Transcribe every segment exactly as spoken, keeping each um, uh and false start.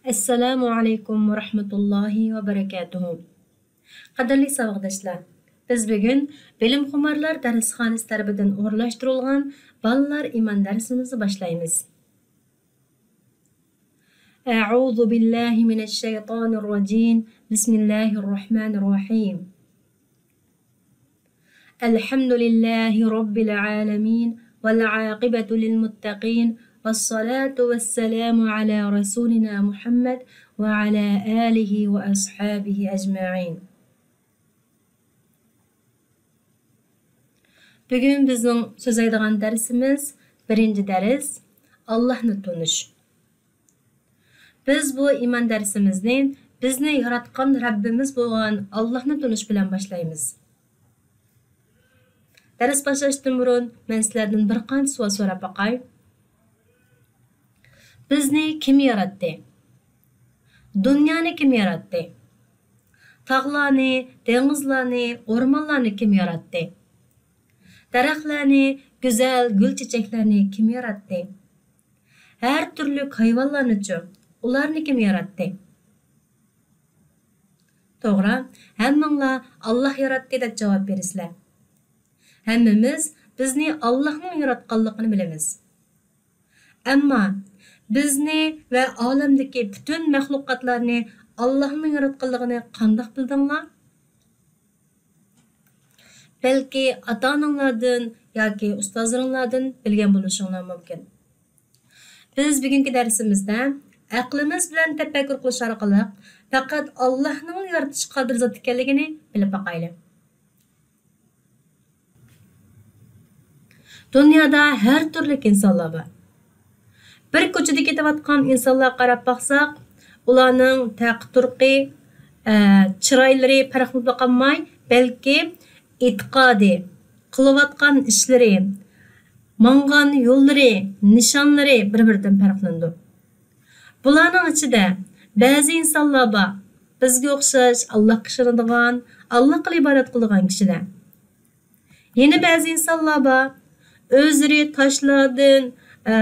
ئەسسالامۇ ئەلەيكۇم ۋە رەھمەتۇللاھى ۋە بەرەكاتۇھۇ. قەدىرلىك ساۋاقداشلار، بىز بۈگۈن بىلىمخۇمارلار دەرسخانىسى تەرىپىدىن ئورۇنلاشتۇرۇلغان بالىلار ئىمان دەرسىمىزنى باشلايمىز. أعوذ بالله من الشيطان الرجيم. بسم الله الرحمن الرحيم. الحمد لله رب العالمين، والعاقبة للمتقين، والصلاة والسلام على رسولنا محمد وعلى آله وأصحابه أجمعين. بۈگۈن بىزنىڭ سۆزلەيدىغان دەرسىمىز، بىرىنچى دەرس، ئاللاھنى تونۇش. بىز بۇ ئىمان دەرسىمىزنى بىزنى ياراتقان رەببىمىز بولغان ئاللاھنى تونۇش بىلەن باشلايمىز. دەرس باشلاشتىن بۇرۇن مەن سىلەردىن بىر قانچە سوئال سوراپ باقاي. بىزنى كىم ياراتتى؟ دۇنيانى كىم ياراتتى؟ تاغلارنى، دېڭىزلارنى، ئورمانلارنى كىم ياراتتى؟ دەرەخلەرنى، گۈزەل گۈل چېچەكلەرنى كىم ياراتتى؟ ھەر تۈرلۈك ھايۋانلارنىچۇ؟ ئۇلارنى كىم ياراتتى؟ توغرا، ھەممىڭلار «ئاللاھ ياراتتى» دەپ جاۋاب بېرىسىلەر. ھەممىمىز بىزنى ئاللاھنىڭ ياراتقانلىقىنى بىلىمىز. ئەمما بىزنى ۋە ئالەمدىكى پۈتۈن مەخلۇقاتلارنى ئاللاھنىڭ ياراتقانلىقىنى قانداق بىلدىڭلار؟ بەلكى ئاتا-ئاناڭلاردىن ياكى ئۇستازلىرىڭلاردىن بىلگەن بولۇشۇڭلار مۇمكىن. بىز بۈگۈنكى دەرسىمىزدە ئەقلىمىز بىلەن تەپەككۇر قىلىش ئارقىلىق پەقەت ئاللاھنىڭلا يارىتىش قادىر زات ئىكەنلىكىنى بىلىپ باقايلى. دۇنيادا ھەر تۈرلۈك ئىنسانلار بار. بىر كوچىدا كېتىۋاتقان ئىنسانلارغا قاراپ باقساق، ئۇلارنىڭ تەقى-تۇرقى، ئە، چىرايلىرى پەرق بولۇپلا قالماي، بەلكى ئېتىقادى، قىلىۋاتقان ئىشلىرى، ماڭغان يوللىرى، نىشانلىرى بىر-بىرىدىن پەرقلىنىدۇ. بۇلارنىڭ ئىچىدە بەزى ئىنسانلار بار، بىزگە ئوخشاش ئاللاھقا ئىشىنىدىغان، ئاللاھقىلا ئىبادەت قىلىدىغان كىشىلەر. يەنە بەزى ئىنسانلار بار، ئۆزلىرى تاشلاردىن، ئە،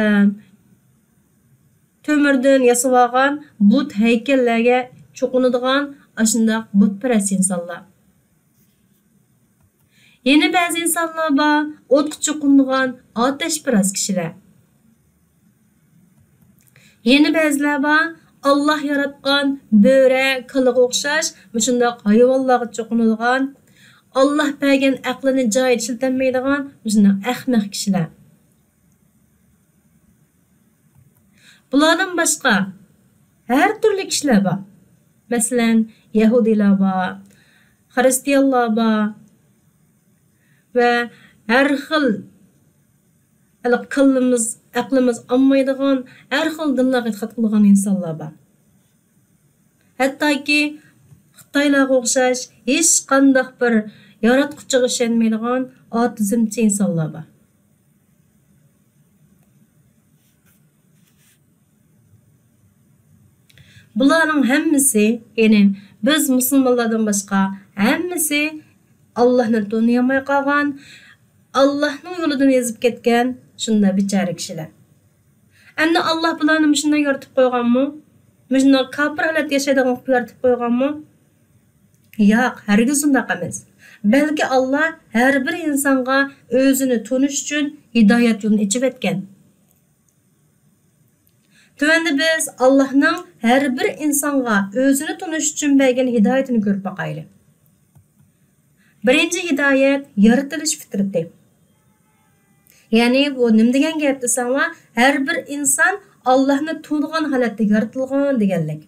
تۆمۈردىن ياسىۋالغان بۇت ھەيكەللەرگە چوقۇنىدىغان ئاشۇنداق بۇتپەرەس ئىنسانلار. يەنە بەزى ئىنسانلار بار، ئوتقا چوقۇنىدىغان ئاتەشپەرەس كىشىلەر. يەنە بەزىلەر بار، ئاللاھ ياراتقان بۆرە، كالىغا ئوخشاش مۇشۇنداق ھايۋانلارغا چوقۇنىدىغان، ئاللاھ بەرگەن ئەقلىنى جايىدا ئىشلىتەلمەيدىغان مۇشۇنداق ئەخمەق كىشىلەر. بۇلاردىن باشقا ھەر تۈرلۈك كىشىلەر بار. مەسىلەن، يەھۇدىيلار بار، خىرىستىيانلار بار ۋە ھەر خىل، ھېلىقى كاللىمىز، ئەقلىمىز ئالمايدىغان ھەر خىل دىنلارغا ئېتىقاد قىلىدىغان ئىنسانلار بار. ھەتتاكى خىتايلارغا ئوخشاش ھېچقانداق بىر ياراتقۇچىغا ئىشەنمەيدىغان ئاتېئىزمچى ئىنسانلار بار. بۇلارنىڭ ھەممىسى، يەنى بىز مۇسۇلمانلاردىن باشقا ھەممىسى ئاللاھنى تونۇيالماي قالغان، ئاللاھنىڭ يولىدىن ئېزىپ كەتكەن شۇنداق بىچارە كىشىلەر. ئەمدى ئاللاھ بۇلارنى مۇشۇنداق يارىتىپ قويغانمۇ؟ مۇشۇنداق كاپىر ھالەتتە ياشايدىغان قىلىپ يارىتىپ قويغانمۇ؟ ياق، ھەرگىز ئۇنداق ئەمەس. بەلكى ئاللاھ ھەر بىر ئىنسانغا ئۆزىنى تونۇش ئۈچۈن ھىدايەت يولىنى ئېچىۋەتكەن. تۆۋەندە بىز ئاللاھنىڭ ھەر بىر ئىنسانغا ئۆزىنى تونۇش ئۈچۈن بەرگەن ھىدايىتىنى كۆرۈپ باقايلى. بىرىنچى ھىدايەت، يارىتىلىش فىترىتى. يەنى بۇ نېمە دېگەن گەپ دېسەڭلار، ھەر بىر ئىنسان ئاللاھنى تونۇغان ھالەتتە يارىتىلغان دېگەنلىك.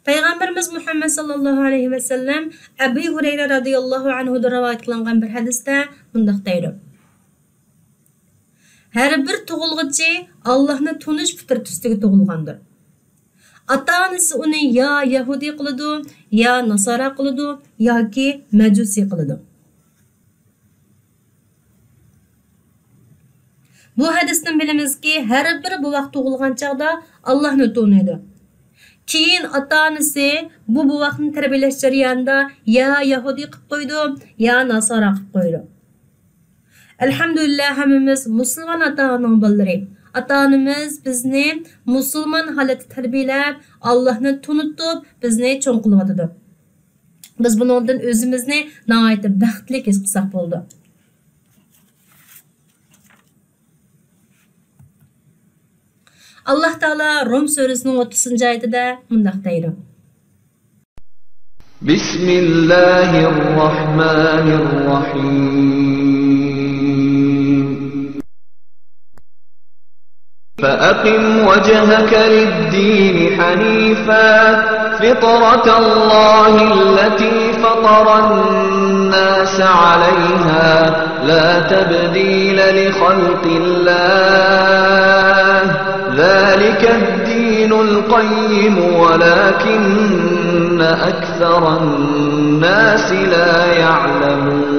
پەيغەمبىرىمىز مۇھەممەد ساللاللاھۇ ئەلەيھى ۋەسەللەم ئەبى ھۇرەيرە رەزىياللاھۇ ئەنھۇدىن رىۋايەت قىلىنغان بىر ھەدىستە مۇنداق دەيدۇ: ھەر بىر تۇغۇلغۇچى ئاللاھنى تونۇش فىترىتى ئۈستىگە تۇغۇلغاندۇر. ئاتا-ئانىسى ئۇنى يا يەھۇدىي قىلىدۇ، يا ناسارا قىلىدۇ، ياكى مەجۇسىي قىلىدۇ. بۇ ھەدىستىن بىلىمىزكى، ھەر بىر بوۋاق تۇغۇلغان چاغدا ئاللاھنى تونۇيدۇ. كېيىن ئاتا-ئانىسى بۇ بوۋاقنى تەربىيەلەش جەريانىدا يا يەھۇدىي قىلىپ قويىدۇ، يا ناسارا قىلىپ قويىدۇ. ئەلھەمدۇلىللا، ھەممىمىز مۇسۇلمان ئاتا-ئانىنىڭ بالىلىرى. ئاتا-ئانىمىز بىزنى مۇسۇلمان ھالەتتە تەربىيەلەپ، ئاللاھنى تونۇتۇپ، بىزنى چوڭ قىلىۋاتىدۇ. بىز بۇنىڭدىن ئۆزىمىزنى ناھايىتى بەختلىك ھېس قىلساق بولىدۇ. ئاللاھ تائالا رۇم سۈرىسىنىڭ ئوتتۇزىنچى ئايىتىدە مۇنداق دەيدۇ. بسم الله الرحمن الرحيم. فأقم وجهك للدين حنيفا فطرة الله التي فطر الناس عليها لا تبديل لخلق الله ذلك الدين القيم ولكن أكثر الناس لا يعلمون.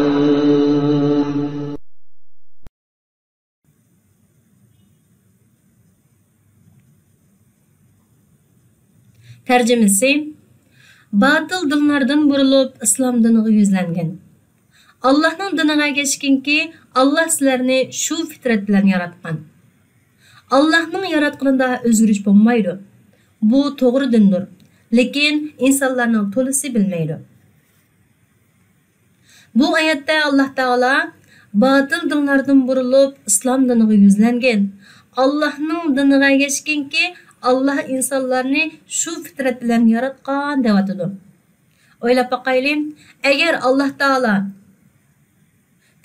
تەرجىمىسى: باتىل دىنلاردىن بۇرۇلۇپ، ئىسلام دىنىغا يۈزلەنگىن. ئاللاھنىڭ دىنىغا ئەگەشكىنكى، ئاللاھ سىلەرنى شۇ فىترەت بىلەن ياراتقان. ئاللاھنىڭ ياراتقىنىدا ئۆزگىرىش بولمايدۇ. بۇ توغرا دىندۇر. لېكىن ئىنسانلارنىڭ تولىسى بىلمەيدۇ. بۇ ئايەتتە ئاللاھ تائالا باتىل دىنلاردىن بۇرۇلۇپ، ئىسلام دىنىغا يۈزلەنگىن. ئاللاھنىڭ دىنىغا ئەگەشكىنكى، ئاللاھ ئىنسانلارنى شۇ فىترەت بىلەن ياراتقان، دەۋاتىدۇ. ئويلاپ باقايلى، ئەگەر ئاللاھ تائالا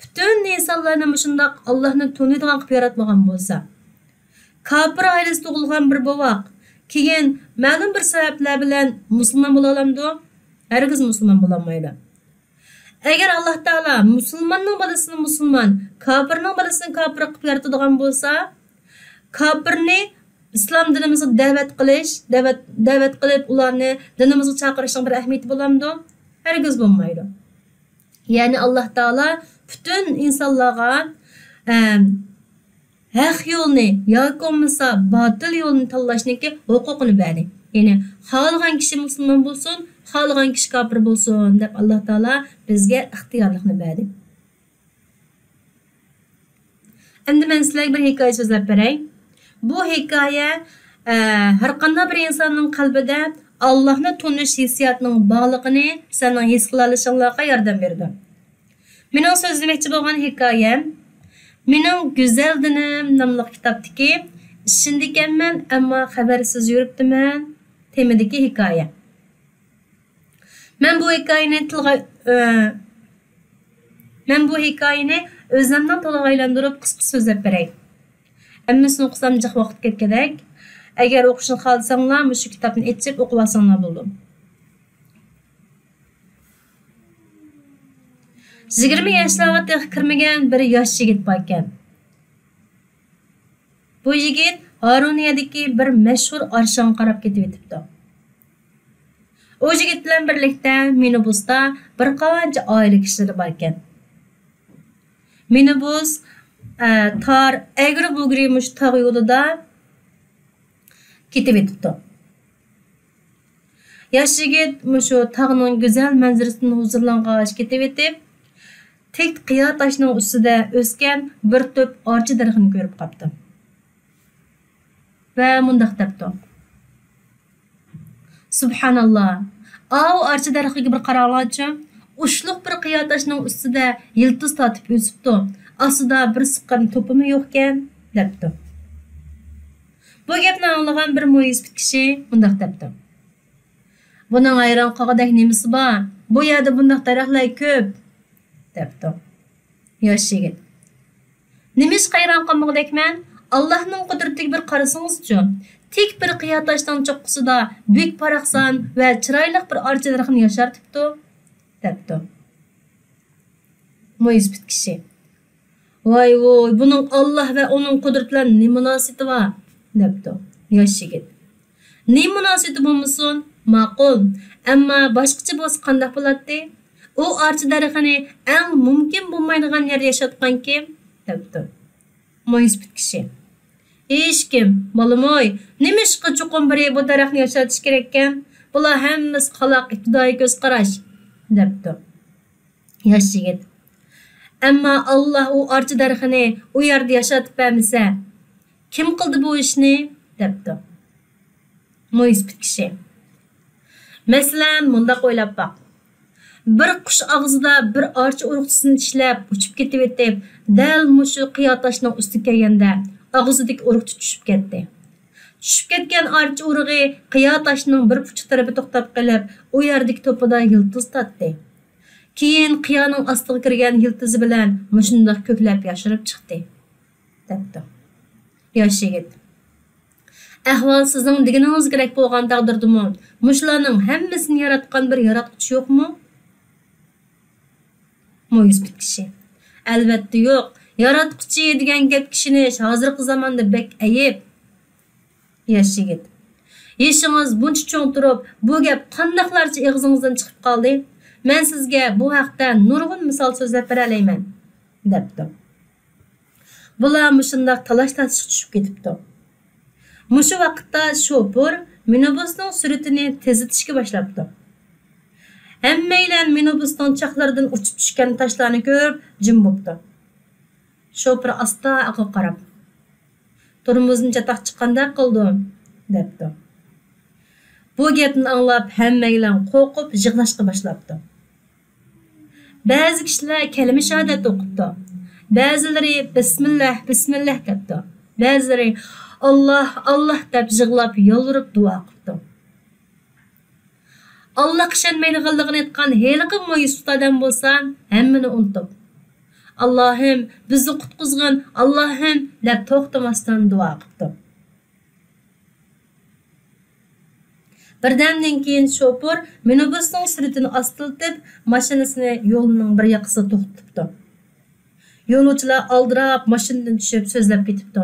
پۈتۈن ئىنسانلارنى مۇشۇنداق ئاللاھنى تونۇيدىغان قىلىپ ياراتمىغان بولسا، كاپىر ئائىلىسىدە تۇغۇلغان بىر بوۋاق كېيىن مەلۇم بىر سەۋەبلەر بىلەن مۇسۇلمان بولالامدۇ؟ ھەرگىز مۇسۇلمان بولالمايدۇ. ئەگەر ئاللاھ تائالا مۇسۇلماننىڭ بالىسىنى مۇسۇلمان، كاپىرنىڭ بالىسىنى كاپىر قىلىپ يارىتىدىغان بولسا، كاپىرنى ئىسلام دىنىمىزغا دەۋەت قىلىش، دەۋەت، دەۋەت قىلىپ ئۇلارنى دىنىمىزغا چاقىرىشنىڭ بىر ئەھمىيىتى بولامدۇ؟ ھەرگىز بولمايدۇ. يەنى ئاللاھ تائالا پۈتۈن ئىنسانلارغا، ئەم، ھەق يولنى ياكى بولمىسا باتىل يولنى تاللاشنىڭكى ھوقۇقىنى بەردى. يەنى خالىغان كىشى مۇسۇلمان بولسۇن، خالىغان كىشى كاپىر بولسۇن دەپ ئاللاھ تائالا بىزگە ئىختىيارلىقنى بەردى. ئەمدى مەن سىلەرگە بىر ھېكايە سۆزلەپ بېرەي. بۇ ھېكايە، ئە، ھەرقانداق بىر ئىنساننىڭ قەلبىدە ئاللاھنى تونۇش ھېسسىياتىنىڭ بارلىقىنى سىلەرنىڭ ھېس قىلالىشىڭلارغا ياردەم بېرىدۇ. مېنىڭ سۆزلىمەكچى بولغان ھېكايەم مېنىڭ گۈزەل دىنىم ناملىق كىتابتىكى ئىشىنىدىكەنمەن، ئەمما خەۋەرسىز يۈرۈپتىمەن تېمىدىكى ھېكايە. مەن بۇ ھېكايىنى تىلغا، ئۆ، مەن بۇ ھېكايىنى ئۆزۈمنىڭ تىلىغا ئايلاندۇرۇپ قىسقا سۆزلەپ بېرەي. ھەممىسىنى ئوقۇسام جىق ۋاقىت كەتكۈدەك. ئەگەر ئوقۇشنى خالىساڭلار، مۇشۇ كىتابنى ئېچىپ ئوقۇۋالساڭلار بولىدۇ. يىگىرمە ياشلارغا تېخى كىرمىگەن بىر ياش يىگىت باركەن. بۇ يىگىت ھارۇنىيەدىكى بىر مەشھۇر ئارشاڭغا قاراپ كېتىۋېتىپتۇ. ئۇ يىگىت بىلەن بىرلىكتە مىنىبۇستا بىر قانچە ئائىلە كىشىلىرى باركەن. مىنىبۇس، ئە، تار، ئەگرى-بۈگرى مۇشۇ تاغ يولىدا كېتىۋېتىپتۇ. ياش يىگىت مۇشۇ تاغنىڭ گۈزەل مەنزىرىسىدىن ھۇزۇرلانغاچ كېتىۋېتىپ، تىك قىيا تاشنىڭ ئۈستىدە ئۆسكەن بىر تۈپ ئارچا دەرىخىنى كۆرۈپ قاپتۇ. ۋە مۇنداق دەپتۇ: «سۇبھاناللا، ئاۋۇ ئارچا دەرىخىگە بىر قاراڭلارچۇ، ئۇچلۇق بىر قىيا تاشنىڭ ئۈستىدە يىلتىز تارتىپ ئۆسۈپتۇ، ئاستىدا بىر سىققان توپىمۇ يوقكەن» دەپتۇ. بۇ گەپنى ئاڭلىغان بىر مويسىپىت كىشى مۇنداق دەپتۇ: «بۇنىڭ ھەيران قالغۇدەك نېمىسى بار؟ بۇ يەردە بۇنداق دەرەخلەر كۆپ» دەپتۇ. ياش يىگىت: «نېمىشقا ھەيران قالمىغۇدەكمەن؟ ئاللاھنىڭ قۇدرىتىگە بىر قارىسىڭىزچۇ! تىك بىر قىيا تاشنىڭ چوققىسىدا بۈك-باراقسان ۋە چىرايلىق بىر ئارچا دەرىخىنى ياشارتىپتۇ» دەپتۇ. مويسىپىت كىشى: «ۋاي-ۋۇي، بۇنىڭ ئاللاھ ۋە ئۇنىڭ قۇدرىتى بىلەن نېمە مۇناسىۋىتى بار؟» دەپتۇ. ياش يىگىت: «نېمە مۇناسىۋىتى بولمىسۇن، ماقۇل. ئەمما باشقىچە بولسا قانداق بولاتتى؟ ئۇ ئارچا دەرىخىنى ئەڭ مۇمكىن بولمايدىغان يەردە ياشاتقان كىم؟» دەپتۇ. مويسىپىت كىشى: «ھېچكىم، بالىمۇي. نېمىشقا چوقۇم بىرى بۇ دەرەخنى ياشارتىش كېرەككەن؟ بۇلار ھەممىسى قالاق ئىپتىدائىي كۆز قاراش» دەپتۇ. ياش يىگىت: «ئەمما ئاللاھ ئۇ ئارچا دەرىخىنى ئۇ يەردە ياشارتىپ بەرمىسە، «كىم قىلدى بۇ ئىشنى؟» دەپتۇ. مويسىپىت كىشى: «مەسىلەن، مۇنداق ئويلاپ باق. بىر قۇش ئاغزىدا بىر ئارچا ئۇرۇقچىسىنى چىشلەپ، ئۇچۇپ كېتىۋېتىپ، دەل مۇشۇ قىيا تاشنىڭ ئۈستىگە كەلگەندە، ئاغزىدىكى ئۇرۇقچە چۈشۈپ كەتتى. چۈشۈپ كەتكەن ئارچا ئۇرۇغى قىيا تاشنىڭ بىر پۇچى تەرىپى توختاپ قېلىپ، ئۇ يەردىكى توپىدا يىلتىز تارتتى. كېيىن قىيانىڭ ئاستىغا كىرگەن يىلتىزى بىلەن مۇشۇنداق كۆكلەپ ياشىرىپ چىقتى» دەپتۇ. ياش يىگىت: «ئەھۋال سىزنىڭ دېگىنىڭىزگىدەك بولغان تەقدىردىمۇ، مۇشۇلارنىڭ ھەممىسىنى ياراتقان بىر ياراتقۇچى يوقمۇ؟» مويسىپىت كىشى: «ئەلۋەتتە يوق. ياراتقۇچى دېگەن گەپكە ئىشىنىش ھازىرقى زاماندا بەك ئەيىب.» ياش يىگىت: «يېشىڭىز بۇنچە چوڭ تۇرۇپ، بۇ گەپ قانداقلارچە ئېغىزىڭىزدىن چىقىپ قالدى؟ مەن سىزگە بۇ ھەقتە نۇرغۇن مىسال سۆزلەپ بېرەلەيمەن» دەپتۇ. بۇلار مۇشۇنداق تالاش-تارتىشقا چۈشۈپ كېتىپتۇ. مۇشۇ ۋاقىتتا شوپۇر مىنىبۇسنىڭ سۈرئىتىنى تېزلىتىشكە باشلاپتۇ. ھەممەيلەن مىنىبۇسنىڭ چاقلىرىدىن ئۇچۇپ چۈشكەن تاشلارنى كۆرۈپ جىم بوپتۇ. شوپۇر ئاستا ئاغا قاراپ: «تۇرمۇزدىن چاتاق چىققاندەك قىلىدۇ» دەپتۇ. بۇ گەپنى ئاڭلاپ ھەممەيلەن قورقۇپ يىغلاشقا باشلاپتۇ. بەزى كىشىلەر كەلىمە شاھادەت ئوقۇپتۇ. بەزىلىرى «بىسمىللاھ، بىسمىللاھ» دەپتۇ. بەزىلىرى «ئاللاھ، ئاللاھ» دەپ يىغلاپ يالۋۇرۇپ دۇئا قىپتۇ. ئاللاھقا ئىشەنمەيدىغانلىقىنى ئېيتقان ھېلىقى مويسىپىت ئادەم بولسا ھەممىنى ئۇنتۇپ، «ئاللاھىم، بىزنى قۇتقۇزغىن، ئاللاھىم» دەپ توختىماستىن دۇئا قىپتۇ. بىردەمدىن كېيىن شوپۇر مىنىبۇسنىڭ سۈرئىتىنى ئاستىلىتىپ، ماشىنىسىنى يولنىڭ بىر ياقىسىدا توختىتىپتۇ. يولۇچىلار ئالدىراپ ماشىنىدىن چۈشۈپ سۆزلەپ كېتىپتۇ.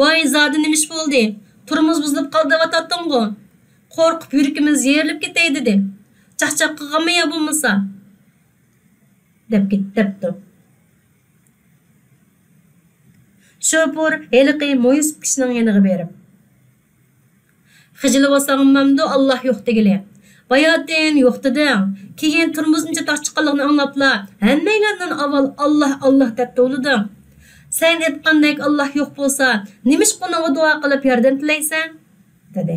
«ۋاي زادى نېمە ئىش بولدى؟ تۇرمۇز بۇزۇلۇپ قالدى دەۋاتاتتىڭغۇ؟ قورقۇپ يۈرىكىمىز يېرىلىپ كېتەي دېدى. چاقچاق قىلغانمۇ يا بولمىسا؟» دەپ كېتىپتۇ. شوپۇر ھېلىقى مويسىپىت كىشىنىڭ يېنىغا بېرىپ: «خىجىل بولساڭ بولمامدۇ، ئاللاھ يوق دېگىلى. باياتىن يوق دېدىڭ. كېيىن تۇرمۇزدىن چاتاق چىققانلىقىنى ئاڭلاپلا، ھەممەيلەندىن ئاۋۋال ئاللاھ، ئاللاھ دەپ توۋلىدىڭ. سەن ئېيتقاندەك ئاللاھ يوق بولسا، نېمىشقا ئۇنىڭغا دۇئا قىلىپ ياردەم تىلەيسەن؟» دېدى.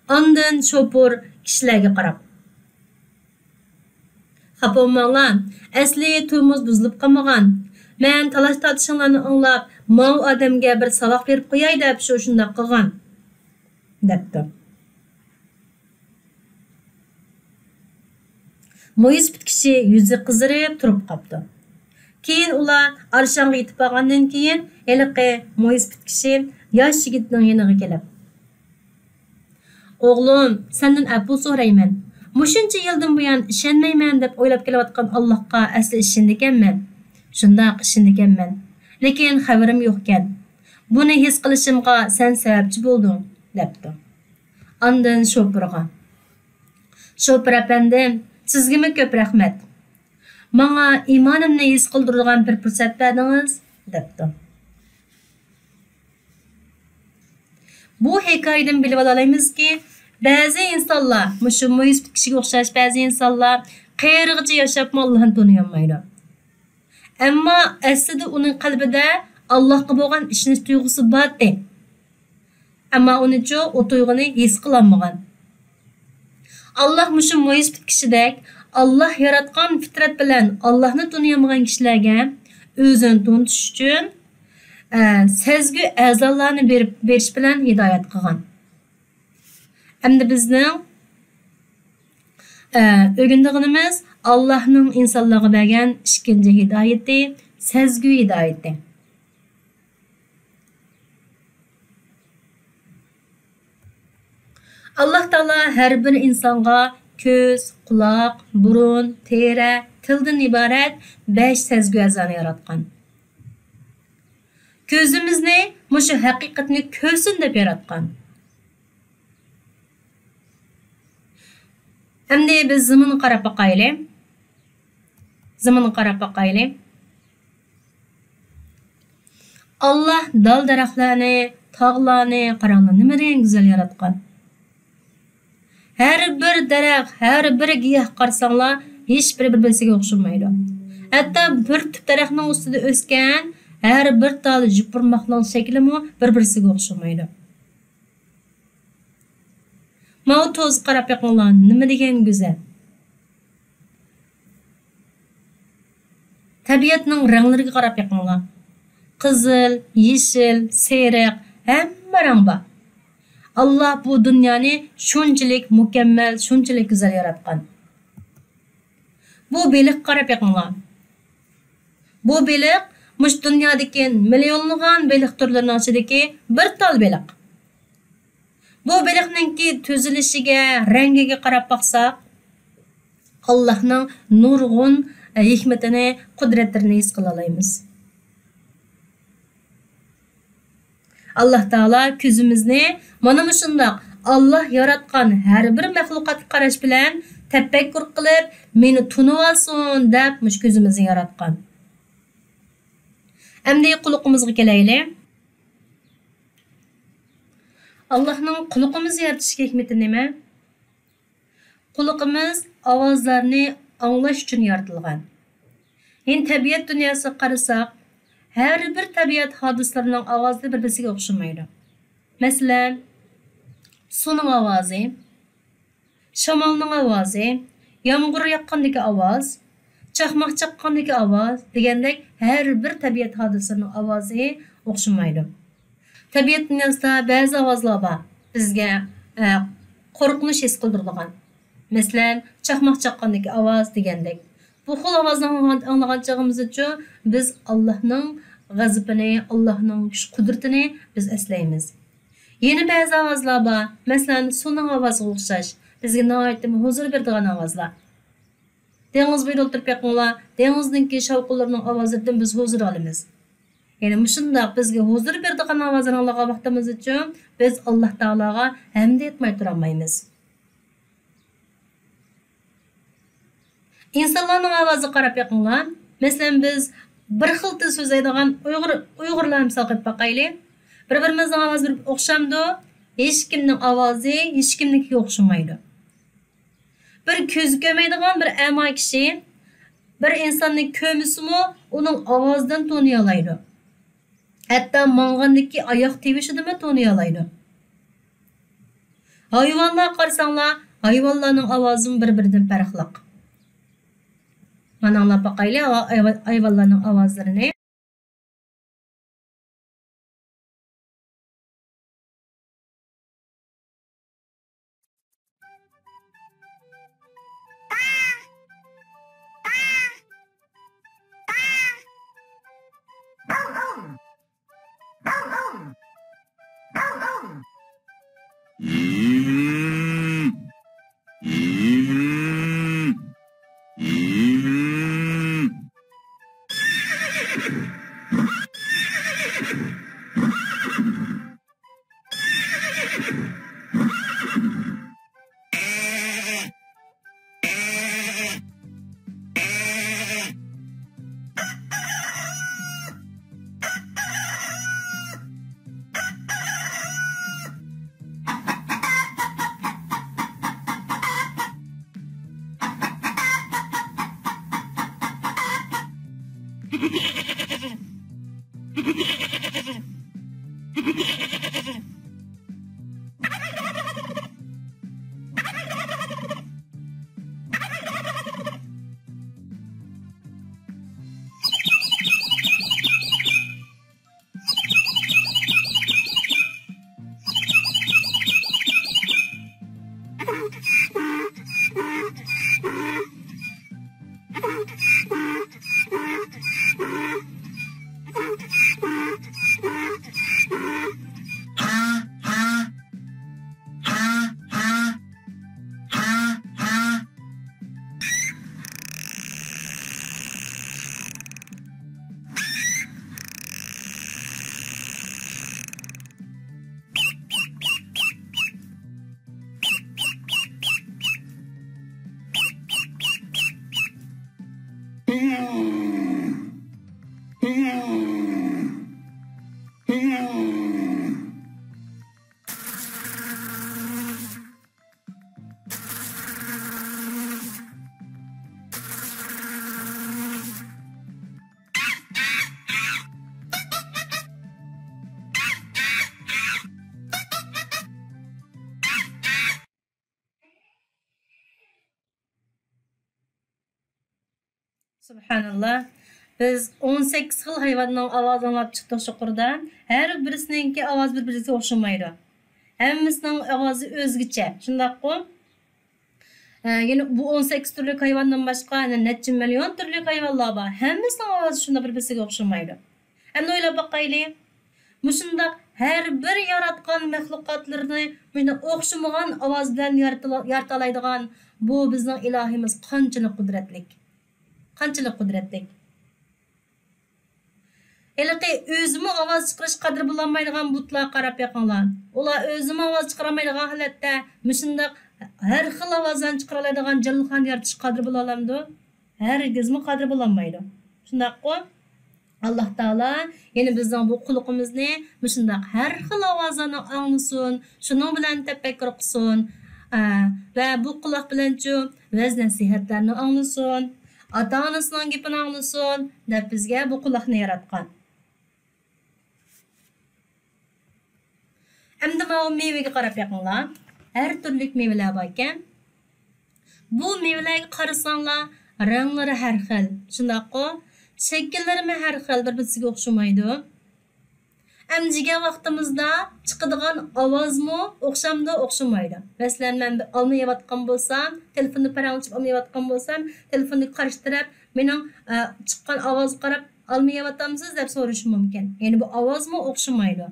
ئاندىن شوپۇر كىشىلەرگە قاراپ: «خاپا بولماڭلار، ئەسلى تۇرمۇز بۇزۇلۇپ قالمىغان. مەن تالاش-تارتىشىڭلارنى ئاڭلاپ، ماۋۇ ئادەمگە بىر ساۋاق بېرىپ قوياي دەپ شۇ شۇنداق قىلغان» دەپتۇ. مويسىپىت كىشى يۈزى قىزىرىپ تۇرۇپ قاپتۇ. كېيىن ئۇلار ئارشاڭغا يېتىپ بارغاندىن كېيىن، ھېلىقى مويسىپىت كىشى ياش يىگىتنىڭ يېنىغا كېلىپ: «ئوغلۇم، سەندىن ئەپۇ سورايمەن. مۇشۇنچە يىلدىن بۇيان ئىشەنمەيمەن دەپ ئويلاپ كېلىۋاتقان ئاللاھقا ئەسلى ئىشىنىدىكەنمەن. شۇنداق ئىشىنىدىكەنمەن. لېكىن خەۋىرىم يوقكەن. بۇنى ھېس قىلىشىمغا سەن سەۋەبچى بولدۇڭ» دەپتۇ. ئاندىن شوپۇرغا: «شوپۇر ئەپەندىم، سىزگىمۇ كۆپ رەھمەت. ماڭا ئىمانىمنى ھېس قىلدۇرىدىغان بىر پۇرسەت بەردىڭىز» دەپتۇ. بۇ ھېكايىدىن بىلىۋالالايمىزكى، بەزى ئىنسانلار، مۇشۇ مويسىپىت كىشىگە ئوخشاش بەزى ئىنسانلار قېرىغىچە ياشاپمۇ ئاللاھنى تونۇيالمايدۇ. ئەمما ئەسلىدە ئۇنىڭ قەلبىدە ئاللاھقا بولغان ئىشىنىش تۇيغۇسى بارتى. ئەمما ئۇنىچۇ ئۇ تۇيغۇنى ھېس قىلالمىغان. ئاللاھ مۇشۇ مويسىپىت كىشىدەك ئاللاھ ياراتقان پىترەت بىلەن ئاللاھنى تونۇيالمىغان كىشىلەرگە ئۆزىنى تونۇتۇش ئۈچۈن، ئە، سەزگۈ ئەزالارنى بېرىپ، بېرىش بىلەن ھىدايەت قىلغان. ئەمدى بىزنىڭ، ئە، ئۆگىنىدىغىنىمىز ئاللاھنىڭ ئىنسانلارغا بەرگەن ئىككىنچى ھىدايىتى، سەزگۈ ھىدايىتى. ئاللاھ تائالا ھەر بىر ئىنسانغا كۆز، قۇلاق، بۇرۇن، تېرە، تىلدىن ئىبارەت بەش سەزگۈ ئەزانى ياراتقان. كۆزىمىزنى مۇشۇ ھەقىقەتنى كۆرسۇن دەپ ياراتقان. ئەمدى بىز زېمىنغا قاراپ باقايلى. زېمىنغا قاراپ باقايلى. ئاللاھ دال-دەرەخلەرنى، تاغلارنى، قاراڭلار، نېمە دېگەن گۈزەل ياراتقان. ھەر بىر دەرەخ، ھەر بىر گىياھ قارىساڭلار، ھېچبىرى بىر-بىرسىگە ئوخشىمايدۇ. ھەتتا بىر تۈپ دەرەخنىڭ ئۈستىدە ئۆسكەن ھەر بىر تال يوپۇرماقنىڭ شەكلىمۇ بىر-بىرسىگە ئوخشىمايدۇ. ماۋۇ توزىغا قاراپ بېقىڭلار، نېمە دېگەن گۈزەل! تەبىئەتنىڭ رەڭلىرىگە قاراپ بېقىڭلار. قىزىل، يېشىل، سېرىق، ھەممە رەڭ بار. ئاللا بۇ دۇنيانى شۇنچىلىك مۇكەممەل، شۇنچىلىك گۈزەل ياراتقان. بۇ بېلىققا قاراپ بېقىڭلار. بۇ بېلىق مۇشۇ دۇنيادىكى مىليونلىغان بېلىق تۈرلىرىنىڭ ئىچىدىكى بىر تال بېلىق. بۇ بېلىقنىڭكى تۈزۈلۈشىگە، رەڭگىگە قاراپ باقساق، ئاللاھنىڭ نۇرغۇن ھېكمىتىنى، قۇدرەتلىرىنى ھېس قىلالايمىز. ئاللاھ تائالا كۆزىمىزنى مانا مۇشۇنداق ئاللاھ ياراتقان ھەر بىر مەخلۇقاتقا قاراش بىلەن تەپەككۇر قىلىپ، مېنى تونۇۋالسۇن دەپ مۇشۇ كۆزىمىزنى ياراتقان. ئەمدى قۇلىقىمىزغا كېلەيلى. ئاللاھنىڭ قۇلىقىمىزنى يارىتىش ھېكمىتى نېمە؟ قۇلىقىمىز ئاۋازلارنى ئاڭلاش ئۈچۈن يارىتىلغان. يەنى تەبىئەت دۇنياسىغا قارىساق، ھەر بىر تەبىئەت ھادىسىلىرىنىڭ ئاۋازى بىر-بىرسىگە ئوخشىمايدۇ. مەسىلەن، سۇنىڭ ئاۋازى، شامالنىڭ ئاۋازى، يامغۇر ياغقاندىكى ئاۋاز، چاقماق چاققاندىكى ئاۋاز دېگەندەك ھەر بىر تەبىئەت ھادىسىلىرىنىڭ ئاۋازى ئوخشىمايدۇ. تەبىئەت دۇنياسىدا بەزى ئاۋازلار بار، بىزگە، ئە، قورقۇنچ ھېس قىلدۇرىدىغان. مەسىلەن، چاقماق چاققاندىكى ئاۋاز دېگەندەك. بۇ خىل ئاۋازنى ئاڭلىغان، ئاڭلىغان چېغىمىزدىچۇ، بىز ئاللاھنىڭ غەزىپىنى، ئاللاھنىڭ كۈچ-قۇدرىتىنى بىز ئەسلەيمىز. يەنە بەزى ئاۋازلار بار، مەسىلەن، سۇنىڭ ئاۋازىغا ئوخشاش، بىزگە ناھايىتىمۇ ھۇزۇر بېرىدىغان ئاۋازلار. دېڭىز بويىدا ئولتۇرۇپ بېقىڭلار، دېڭىزنىڭكى شاۋقۇنلىرىنىڭ ئاۋازلىرىدىن بىز ھۇزۇر ئالىمىز. يەنى مۇشۇنداق بىزگە ھۇزۇر بېرىدىغان ئاۋازلارنى ئاڭلىغان ۋاقتىمىزدىچۇ، بىز ئاللاھ تائالاغا ھەمدە ئېيتماي تۇرالمايمىز. ئىنسانلارنىڭ ئاۋازىغا قاراپ بېقىڭلار. مەسىلەن، بىز بىر خىل تىل سۆزلەيدىغان ئۇيغۇر، ئۇيغۇرلارنى مىسال قىلىپ باقايلى. بىر-بىرىمىزنىڭ ئاۋازى بىر ئوخشامدۇ؟ ھېچكىمنىڭ ئاۋازى ھېچكىمنىڭكىگە ئوخشىمايدۇ. بىر كۆزى كۆرمەيدىغان بىر ئەما كىشى بىر ئىنساننى كۆرمىسىمۇ، ئۇنىڭ ئاۋازىدىن تونۇيالايدۇ. ھەتتا ماڭغاندىكى ئاياق تىۋىشىدىنمۇ تونۇيالايدۇ. ھايۋانلارغا قارىساڭلار، ھايۋانلارنىڭ ئاۋازىمۇ بىر-بىرىدىن پەرقلىق. مانا ئاڭلاپ باقايلى، ھايۋا-، ھايۋانلارنىڭ ئاۋازلىرىنى. سۇبھاناللا. بىز ئون سەككىز خىل ھايۋاننىڭ ئاۋازىنى ئاڭلاپ چىقتۇق يۇقىرىدا. ھەر بىرسىنىڭكى ئاۋازى بىر-بىرىگە ئوخشىمايدۇ. ھەممىسىنىڭ ئاۋازى ئۆزگىچە. شۇنداققۇ؟ ھە، يەنە بۇ ئون سەككىز تۈرلۈك ھايۋاندىن باشقا يەنە نەچچە مىليون تۈرلۈك ھايۋانلار بار. ھەممىسىنىڭ ئاۋازى شۇنداق بىر-بىرسىگە ئوخشىمايدۇ. ئەمدى ئويلاپ باقايلى. مۇشۇنداق ھەر بىر ياراتقان مەخلۇقاتلىرىنى مۇشۇنداق ئوخشىمىغان ئاۋاز بىلەن يارىتىلا-، يارىتالايدىغان بۇ بىزنىڭ ئىلاھىمىز قانچىلىك قۇدرەتلىك. قانچىلىك قۇدرەتلىك. ھېلىقى ئۆزىمۇ ئاۋاز چىقىرىش قادىرى بولالمايدىغان بۇتلارغا قاراپ بېقىڭلار. ئۇلار ئۆزىمۇ ئاۋاز چىقىرالمايدىغان ھالەتتە مۇشۇنداق ھەر خىل ئاۋازلارنى چىقىرالايدىغان جانلىقلارنى يارىتىشقا قادىر بولالامدۇ؟ ھەرگىزمۇ قادىر بولالمايدۇ. شۇنداققۇ؟ ئاللاھ تائالا يەنە بىزنىڭ بۇ قۇلىقىمىزنى مۇشۇنداق ھەر خىل ئاۋازلارنى ئاڭلىسۇن، شۇنىڭ بىلەن تەپەككۇر قىلسۇن. ئە، ۋە بۇ قۇلاق بىلەنچۇ ۋەز-نەسىھەتلەرنى ئاڭلىسۇن، ئاتا-ئانىسىنىڭ گېپىنى ئاڭلىسۇن دەپ بىزگە بۇ قۇلاقنى ياراتقان. ئەمدى ماۋۇ مېۋىگە قاراپ بېقىڭلار. ھەر تۈرلۈك مېۋىلەر باركەن. بۇ مېۋىلەرگە قارىساڭلار، رەڭلىرى ھەر خىل، شۇنداققۇ؟ شەكىللىرىمۇ ھەر خىل، بىر-بىرسىگە ئوخشىمايدۇ. ئەمدى يېگەن ۋاقتىمىزدا چىقىدىغان ئاۋازمۇ ئوخشامدۇ، ئوخشىمايدۇ. مەسىلەن، مەن بىر ئالما يەۋاتقان بولسام، تېلېفوندا پاراڭلىشىپ ئالما يەۋاتقان بولسام، تېلېفوندىكى قارشى تەرەپ مېنىڭ، ئە، چىققان ئاۋازغا قاراپ، «ئالما يەۋاتامسىز؟» دەپ سورىشى مۇمكىن. يەنى بۇ ئاۋازمۇ ئوخشىمايدۇ.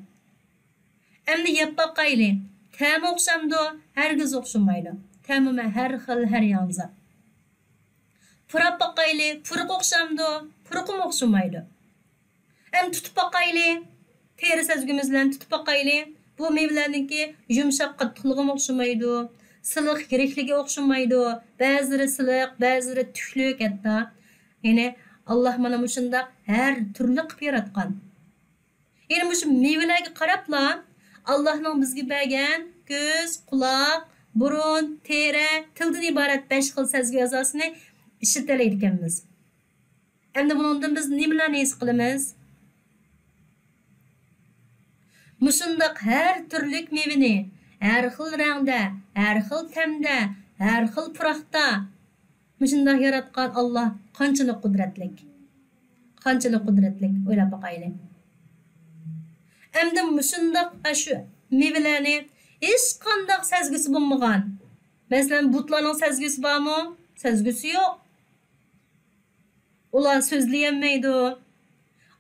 ئەمدى يەپ باقايلى. تەمى ئوخشامدۇ؟ ھەرگىز ئوخشىمايدۇ. تەمىمۇ ھەر خىل، ھەر يانزا. پۇراپ باقايلى. پۇرىقى ئوخشامدۇ؟ پۇرىقىمۇ ئوخشىمايدۇ. ئەمدى تۇتۇپ باقايلى. تېرە سەزگۈمىز بىلەن تۇتۇپ باقايلى. بۇ مېۋىلەرنىڭكى يۇمشاق قاتتىقلىقىمۇ ئوخشىمايدۇ. سىلىق يىرىكلىكى ئوخشىمايدۇ. بەزىلىرى سىلىق، بەزىلىرى تۈكلۈك ھەتتا. يەنى ئاللاھ مانا مۇشۇنداق ھەر تۈرلۈك قىلىپ ياراتقان. يەنى مۇشۇ مېۋىلەرگە قاراپلا ئاللاھنىڭ بىزگە بەرگەن كۆز، قۇلاق، بۇرۇن، تېرە، تىلدىن ئىبارەت بەش خىل سەزگۈ ئەزاسىنى ئىشلىتەلەيدىكەنمىز. ئەمدى بۇنىڭدىن بىز نېمىلەرنى ھېس قىلىمىز؟ مۇشۇنداق ھەر تۈرلۈك مېۋىنى ھەر خىل رەڭدە، ھەر خىل تەمدە، ھەر خىل پۇراقتا مۇشۇنداق ياراتقان ئاللاھ قانچىلىك قۇدرەتلىك. قانچىلىك قۇدرەتلىك، ئويلاپ باقايلى. ئەمدى مۇشۇنداق ئاشۇ مېۋىلەرنى ھېچقانداق سەزگۈسى بولمىغان، مەسىلەن، بۇتلارنىڭ سەزگۈسى بارمۇ؟ سەزگۈسى يوق. ئۇلار سۆزلىيەلمەيدۇ،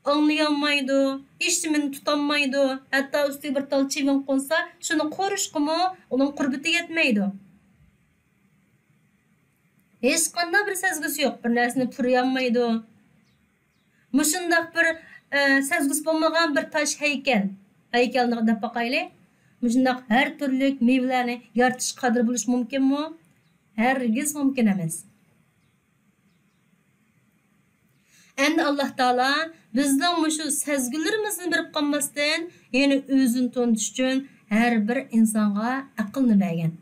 ئاڭلىيالمايدۇ، ھېچنېمىنى تۇتالمايدۇ. ھەتتا ئۈستىگە بىر تال چىۋىن قونسا، شۇنى قورۇشقىمۇ ئۇنىڭ قۇربىتى يەتمەيدۇ. ھېچقانداق بىر سەزگۈسى يوق، بىر نەرسىنى پۇرىيالمايدۇ. مۇشۇنداق بىر، ئە، سەزگۈسى بولمىغان بىر تاش ھەيكەل. ھەيكەلنى دەپ باقايلى. مۇشۇنداق ھەر تۈرلۈك مېۋىلەرنى يارىتىشقا قادىر بولۇش مۇمكىنمۇ؟ ھەرگىز مۇمكىن ئەمەس. ئەمدى ئاللاھ تائالا بىزنىڭ مۇشۇ سەزگۈلىرىمىزنى بېرىپ قالماستىن، يەنە ئۆزىنى تونۇتۇش ئۈچۈن ھەر بىر ئىنسانغا ئەقىلنى بەرگەن.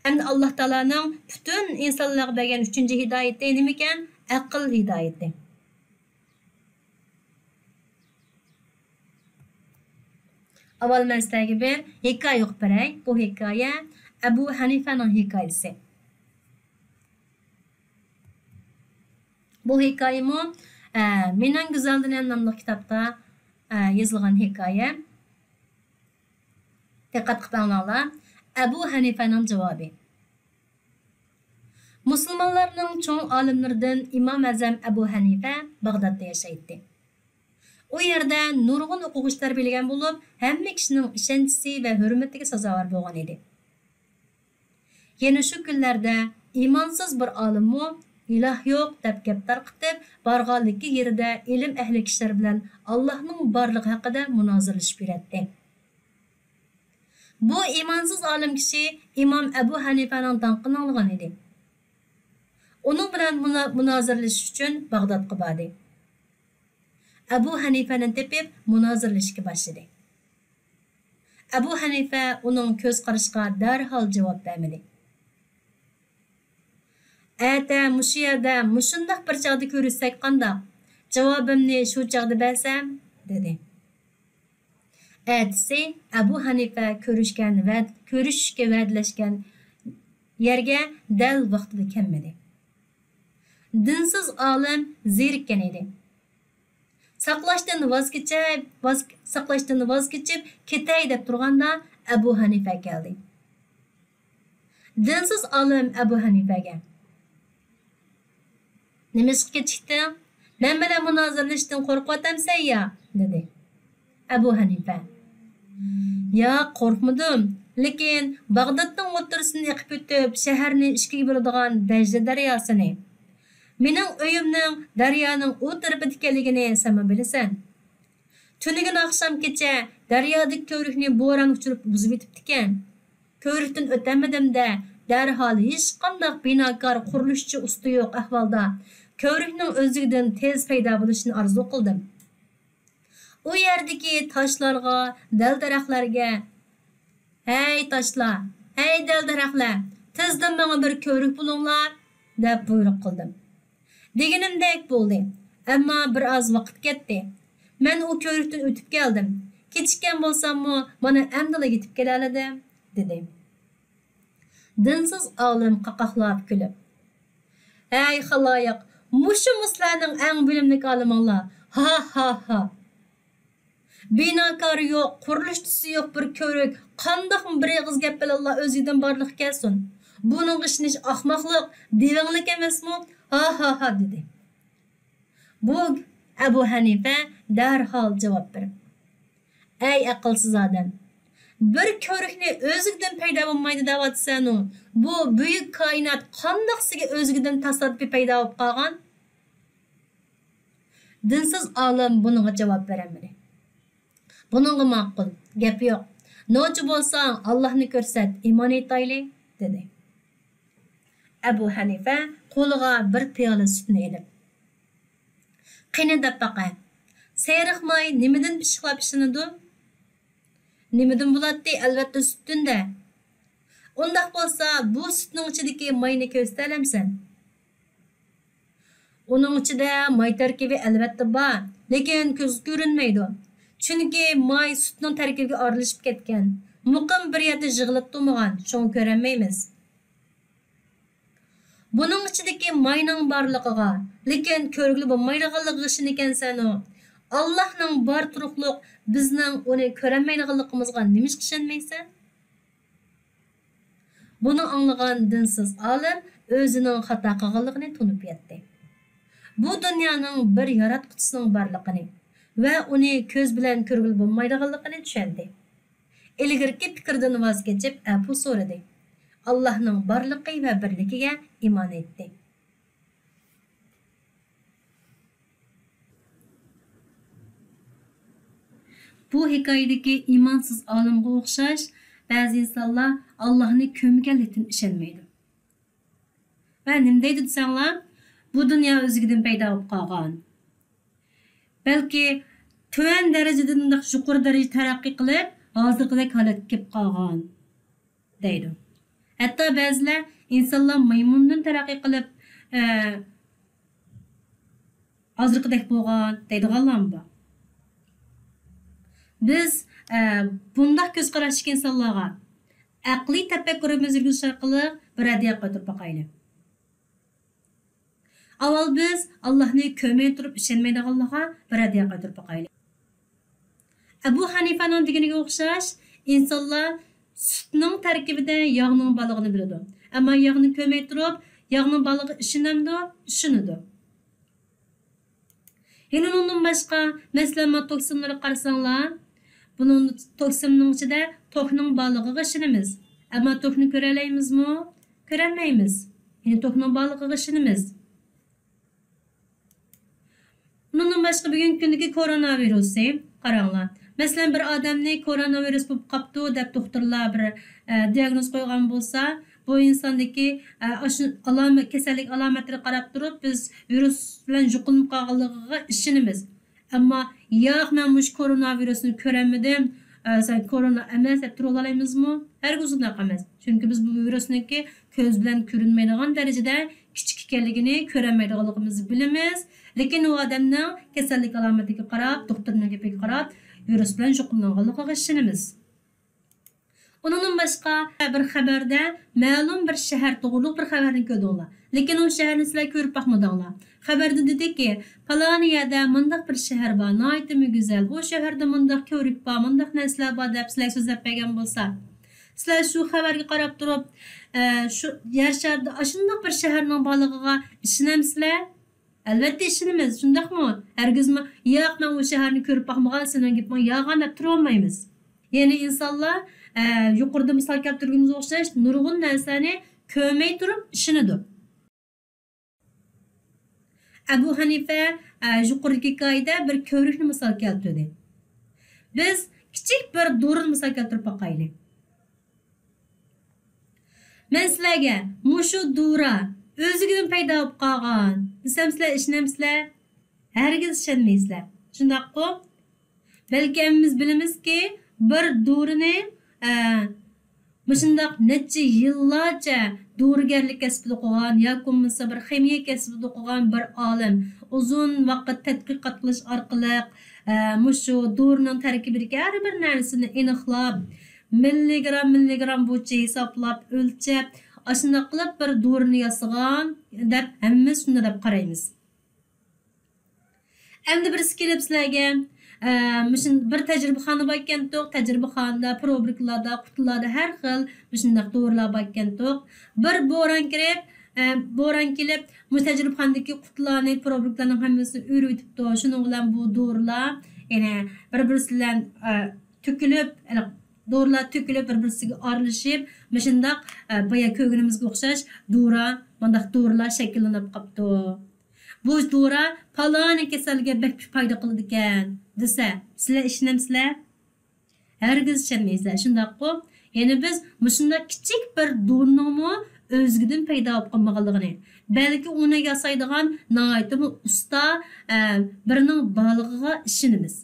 ئەمدى ئاللاھ تائالانىڭ پۈتۈن ئىنسانلارغا بەرگەن ئۈچىنچى ھىدايىتى نېمىكەن؟ ئەقىل ھىدايىتى. ئاۋۋال مەن سىلەرگە بىر ھېكايە ئوقۇپ بېرەي. بۇ ھېكايە ئەبۇ ھەنىفەنىڭ ھېكايىسى. بۇ ھېكايىمۇ، ئە، مېنىڭ گۈزەل دۇنيام ناملىق كىتابتا، ئە، يېزىلغان ھېكايە. دىققەت قىلىپ ئاڭلاڭلار. ئەبۇ ھەنىفەنىڭ جاۋابى. مۇسۇلمانلارنىڭ چوڭ ئالىملىرىدىن ئىمام ئەزەم ئەبۇ ھەنىفە باغدادتا ياشايتتى. ئۇ يەردە نۇرغۇن ئوقۇغۇچىلار بىلگەن بولۇپ، ھەممە كىشىنىڭ ئىشەنچىسى ۋە ھۆرمىتىگە سازاۋەر بولغان ئىدى. يەنە شۇ كۈنلەردە ئىمانسىز بىر ئالىممۇ «ئىلاھ يوق» دەپ گەپ تارقىتىپ، بارغانلىكى يېرىدە ئىلىم ئەھلى كىشىلەر بىلەن ئاللاھنىڭ بارلىقى ھەققىدە مۇنازىرىلىشىپ يۈرەتتى. بۇ ئىمانسىز ئالىم كىشى ئىمام ئەبۇ ھەنىفەنىڭ داڭقىنى ئاڭلىغان ئىدى. ئۇنىڭ بىلەن مۇنا-، مۇنازىرىلىشىش ئۈچۈن باغدادقا باردى. ئەبۇ ھەنىفەنى تېپىپ مۇنازىرىلىشىشكە باشلىدى. ئەبۇ ھەنىفە ئۇنىڭ كۆز قارىشىغا دەرھال جاۋاب بەرمىدى. «ئەتە مۇشۇ يەردە مۇشۇنداق بىر چاغدا كۆرۈشسەك قانداق؟ جاۋابىمنى شۇ چاغدا بەرسەم؟» دېدى. ئەتىسى ئەبۇ ھەنىفە كۆرۈشكەن ۋە كۆرۈشۈشكە ۋەدىلەشكەن يەرگە دەل ۋاقتىدا كەلمىدى. دىنسىز ئالىم زېرىككەن ئىدى. ساقلاشتىن ۋاز كېچىپ، ۋاز، ساقلاشتىن ۋاز كېچىپ كېتەي دەپ تۇرغاندا، ئەبۇ ھەنىفە كەلدى. دىنسىز ئالىم ئەبۇ ھەنىفەگە، «نېمىشقا كېچىكتىڭ؟ مەن بىلەن مۇنازىرىلىشىشتىن قورقۇۋاتامسەن يا؟» دېدى. ئەبۇ ھەنىفە، «ياق، قورقمىدىم. لېكىن باغدادنىڭ ئوتتۇرىسىدىن ئېقىپ ئۆتۈپ، شەھەرنى ئىككىگە بۆلىدىغان دەجلە دەرياسىنى، مېنىڭ ئۆيۈمنىڭ دەريانىڭ ئۇ تەرىپىدە ئىكەنلىكىنى سەنمۇ بىلىسەن. تۈنۈگۈن ئاخشامغىچە دەريادىكى كۆۋرۈكنى بوران ئۇچۇرۇپ بۇزۇۋېتىپتىكەن. كۆۋرۈكتىن ئۆتەلمىدىم-دە، دەرھال ھېچقانداق بىناكار قۇرۇلۇشچى ئۇستا يوق ئەھۋالدا كۆۋرۈكنىڭ ئۆزلۈكىدىن تېز پەيدا بولۇشىنى ئارزۇ قىلدىم. ئۇ يەردىكى تاشلارغا، دەل-دەرەخلەرگە، ھەي تاشلار، ھەي دەل-دەرەخلەر، تېزدىن ماڭا بىر كۆۋرۈك بولۇڭلار، دەپ بۇيرۇق قىلدىم. دېگىنىمدەك بولدى، ئەمما بىر ئاز ۋاقىت كەتتى. مەن ئۇ كۆۋرۈكتىن ئۆتۈپ كەلدىم. كېچىككەن بولساممۇ، مانا ئەمدىلا يېتىپ كېلەلىدىم، دېدى. دىنسىز ئالىم قاقاقلاپ كۈلۈپ، ھەي خالايىق، مۇشۇمۇ سىلەرنىڭ ئەڭ بىلىملىك ئالىمىڭلار، ھا ھا ھا! بىناكارى يوق، قۇرۇلۇشچىسى يوق بىر كۆۋرۈك قانداقمۇ بىر ئېغىز گەپ بىلەنلا ئۆزىدىن بارلىققا كەلسۇن؟ بۇنىڭغا ئىشىنىش ئاخماقلىق، دېۋەڭلىك ئەمەسمۇ؟ ھا ھا ھا! دېدى. بۇ ئەبۇ ھەنىفە دەرھال جاۋاب بېرىپ، ئەي ئەقىلسىز ئادەم! بىر كۆۋرۈكنى ئۆزلۈكىدىن پەيدا بولمايدۇ دەۋاتىسەنۇ، بۇ بۈيۈك كائىنات قانداق سىزگە ئۆزلۈكىدىن تاسادىپىي پەيدا بولۇپ قالغان؟ دىنسىز ئالىم بۇنىڭغا جاۋاب بېرەلمىدى. بۇنىڭغا ماقۇل، گەپ يوق. نوچى بولساڭ، ئاللاھنى كۆرسەت، ئىمان ئېيتايلى، دېدى. ئەبۇ ھەنىفە قولىغا بىر پىيالە سۈتنى ئېلىپ، قېنى دەپ باقە، سېرىق ماي نېمىدىن پىششىقلاپ ئىشلىنىدۇ؟ نېمىدىن بولاتتى؟ ئەلۋەتتە سۈتتىن-دە. ئۇنداق بولسا، بۇ سۈتنىڭ ئىچىدىكى ماينى كۆرسىتەلەمسەن؟ ئۇنىڭ ئىچىدە ماي تەركىبى ئەلۋەتتە بار، لېكىن كۆزگە كۆرۈنمەيدۇ. چۈنكى ماي سۈتنىڭ تەركىبىگە ئارىلىشىپ كەتكەن، مۇقىم بىر يەردە يىغىلىپ تۇرمىغان، شۇڭا كۆرەلمەيمىز. بۇنىڭ ئىچىدىكى ماينىڭ بارلىقىغا، لېكىن كۆرگىلى بولمايدىغانلىقىغا ئىشىنىدىكەنسەنۇ، ئاللاھنىڭ بار تۇرۇقلۇق، بىزنىڭ ئۇنى كۆرەلمەيدىغانلىقىمىزغا نېمىشقا ئىشەنمەيسەن؟ بۇنى ئاڭلىغان دىنسىز ئالىم ئۆزىنىڭ خاتا قىلغانلىقىنى تونۇپ يەتتى. بۇ دۇنيانىڭ بىر ياراتقۇچىسىنىڭ بارلىقىنى ۋە ئۇنى كۆز بىلەن كۆرگىلى بولمايدىغانلىقىنى چۈشەندى. ئىلگىرىكى پىكرىدىن ۋاز كېچىپ ئەپۇ سورىدى. ئاللاھنىڭ بارلىقى ۋە بىرلىكىگە ئىمان ئېيتتى. بۇ ھېكايىدىكى ئىمانسىز ئالىمغا ئوخشاش بەزى ئىنسانلار ئاللاھنى كۆرمىگەنلىكتىن ئىشەنمەيدۇ. ۋە نېمە دەيدۇ دېسەڭلار، بۇ دۇنيا ئۆزلۈكىدىن پەيدا بولۇپ قالغان. بەلكى تۆۋەن دەرىجىدىن مۇنداق يۇقىرى دەرىجە تەرەققىي قىلىپ، ھازىرقىدەك ھالەتكە كېلىپ قالغان، دەيدۇ. ھەتتا بەزىلەر ئىنسانلار مايمۇندىن تەرەققىي قىلىپ، ئە، ھازىرقىدەك بولغان دەيدىغانلارمۇ بار. بىز، ئە، بۇنداق كۆز قاراشتىكى ئىنسانلارغا ئەقلىي تەپەككۇرىمىزنى يۈرگۈزۈش ئارقىلىق بىر ھەدىيە قايتۇرۇپ باقايلى. ئاۋۋال بىز ئاللاھنى كۆرمەي تۇرۇپ ئىشەنمەيدىغانلارغا بىر ھەدىيە قايتۇرۇپ باقايلى. ئەبۇ ھەنىفەنىڭ دېگىنىگە ئوخشاش، ئىنسانلار سۈتنىڭ تەركىبىدە ياغنىڭ بارلىقىنى بىلىدۇ. ئەمما ياغنى كۆرمەي تۇرۇپ، ياغنىڭ بارلىقىغا ئىشىنەمدۇ؟ ئىشىنىدۇ. يەنە ئۇنىڭدىن باشقا، مەسىلەن، مانا توك سىملىرىغا قارىساڭلار، بۇنىڭ توك سىمنىڭ ئىچىدە توكنىڭ بارلىقىغا ئىشىنىمىز. ئەمما توكنى كۆرەلەيمىزمۇ؟ كۆرەلمەيمىز. يەنى توكنىڭ بارلىقىغا ئىشىنىمىز. ئۇنىڭدىن باشقا، بۈگۈنكى كۈندىكى كورونا ۋىرۇسى قاراڭلار. مەسىلەن، بىر ئادەمنى كورونا ۋىرۇس بولۇپ قاپتۇ دەپ دوختۇرلار بىر، ئە، دىياگنوز قويغان بولسا، بۇ ئىنساندىكى، ئە، ئاشۇ ئالامەت، كېسەللىك ئالامەتلىرىگە قاراپ تۇرۇپ، بىز ۋىرۇس بىلەن يۇقۇنۇپ قالغانلىقىغا ئىشىنىمىز. ئەمما، ياق، مەن مۇشۇ كورونا ۋىرۇسنى كۆرەلمىدىم، ئە، سەن كورونا ئەمەس دەپ تۇرۇۋالالايمىزمۇ؟ ھەرگىز ئۇنداق ئەمەس. چۈنكى بىز بۇ ۋىرۇسنىڭكى كۆز بىلەن كۆرۈنمەيدىغان دەرىجىدە كىچىك ئىكەنلىكىنى، كۆرەلمەيدىغانلىقىمىزنى بىلىمىز. لېكىن ئۇ ئادەمنىڭ كېسەللىك ئالامىتىگە قاراپ، دوختۇرنىڭ گېپىگە قاراپ، ۋىرۇس بىلەن يۇقۇملانغانلىقىغا ئىشىنىمىز. ئۇنىڭدىن باشقا بىر خەۋەردە مەلۇم بىر شەھەر توغرۇلۇق بىر خەۋەرنى كۆردۈڭلار. لېكىن ئۇ شەھەرنى سىلەر كۆرۈپ باقمىدىڭلار. خەۋەردە دېدىكى، پالانى يەردە مۇنداق بىر شەھەر بار، ناھايىتىمۇ گۈزەل. ئۇ شەھەردە مۇنداق كۆۋرۈك بار، مۇنداق نەرسىلەر بار دەپ سىلەرگە سۆزلەپ بەرگەن بولسا، سىلەر شۇ خەۋەرگە قاراپ تۇرۇپ، ئە، شۇ يەر شارىدا ئاشۇنداق بىر شەھەرنىڭ بارلىقىغا ئىشىنەمسىلەر؟ ئەلۋەتتە ئىشىنىمىز، شۇنداقمۇ؟ ھەرگىزمۇ، ياق، مەن ئۇ شەھەرنى كۆرۈپ باقمىغان، سېنىڭ گېپىڭ يالغان دەپ تۇرۇۋالمايمىز. يەنى ئىنسانلار، ئە، يۇقىرىدا مىسال كەلتۈرگىنىمىزگە ئوخشاش نۇرغۇن نەرسىلەرنى كۆرمەي تۇرۇپ ئىشىنىدۇ. ئەبۇ ھەنىفە، ئە، يۇقىرىدىكى ھېكايىدە بىر كۆۋرۈكنى مىسال كەلتۈردى. بىز كىچىك بىر دورىنى مىسال كەلتۈرۈپ باقايلى. مەن سىلەرگە مۇشۇ دورا ئۆزلۈكىدىن پەيدا بولۇپ قالغان دېسەم، سىلەر ئىشىنەمسىلەر؟ ھەرگىز ئىشەنمەيسىلەر. شۇنداققۇ؟ بەلكى ھەممىمىز بىلىمىزكى، بىر دورىنى، ئە، مۇشۇنداق نەچچە يىللارچە دورىگەرلىك كەسپىدە ئوقۇغان ياكى بولمىسا بىر خىمىيە كەسپىدە ئوقۇغان بىر ئالىم ئۇزۇن ۋاقىت تەتقىقات قىلىش ئارقىلىق، ئە، مۇشۇ دورىنىڭ تەركىبىدىكى ھەر بىر نەرسىنى ئېنىقلاپ، مىللىگرام، مىللىگرام بويىچە ھېسابلاپ، ئۆلچەپ، ئاشۇنداق قىلىپ بىر دورىنى ياسىغان دەپ ھەممىمىز شۇنداق دەپ قارايمىز. ئەمدى بىرسى كېلىپ سىلەرگە، ئە، مۇشۇ بىر تەجرىبىخانا باركەنتۇق، تەجرىبىخانىدا، پروبىركىلاردا، قۇتىلاردا ھەر خىل مۇشۇنداق دورىلار باركەنتۇق. بىر بوران كىرىپ، ئە، بوران كېلىپ، مۇشۇ تەجرىبىخانىدىكى قۇتىلارنى، پروبىركىلارنىڭ ھەممىسىنى ئۆرۈۋېتىپتۇ. شۇنىڭ بىلەن بۇ دورىلار يەنە بىر-بىرسى بىلەن، ئە، تۆكۈلۈپ، دورىلار تۆكۈلۈپ، بىر-بىرسىگە ئارىلىشىپ، مۇشۇنداق، ئە، بايا كۆرگىنىمىزگە ئوخشاش دورا، مۇنداق دورىلار شەكىللىنىپ قاپتۇ. بۇ دورا پالانى كېسەلگە بەك پايدا قىلىدىكەن دېسە، سىلەر ئىشىنەمسىلەر؟ ھەرگىز ئىشەنمەيسىلەر، شۇنداققۇ؟ يەنى بىز مۇشۇنداق كىچىك بىر دورىنىڭمۇ ئۆزلۈكىدىن پەيدا بولۇپ قالمىغانلىقىنى، بەلكى ئۇنى ياسايدىغان ناھايىتىمۇ ئۇستا، ئە، بىرىنىڭ بارلىقىغا ئىشىنىمىز.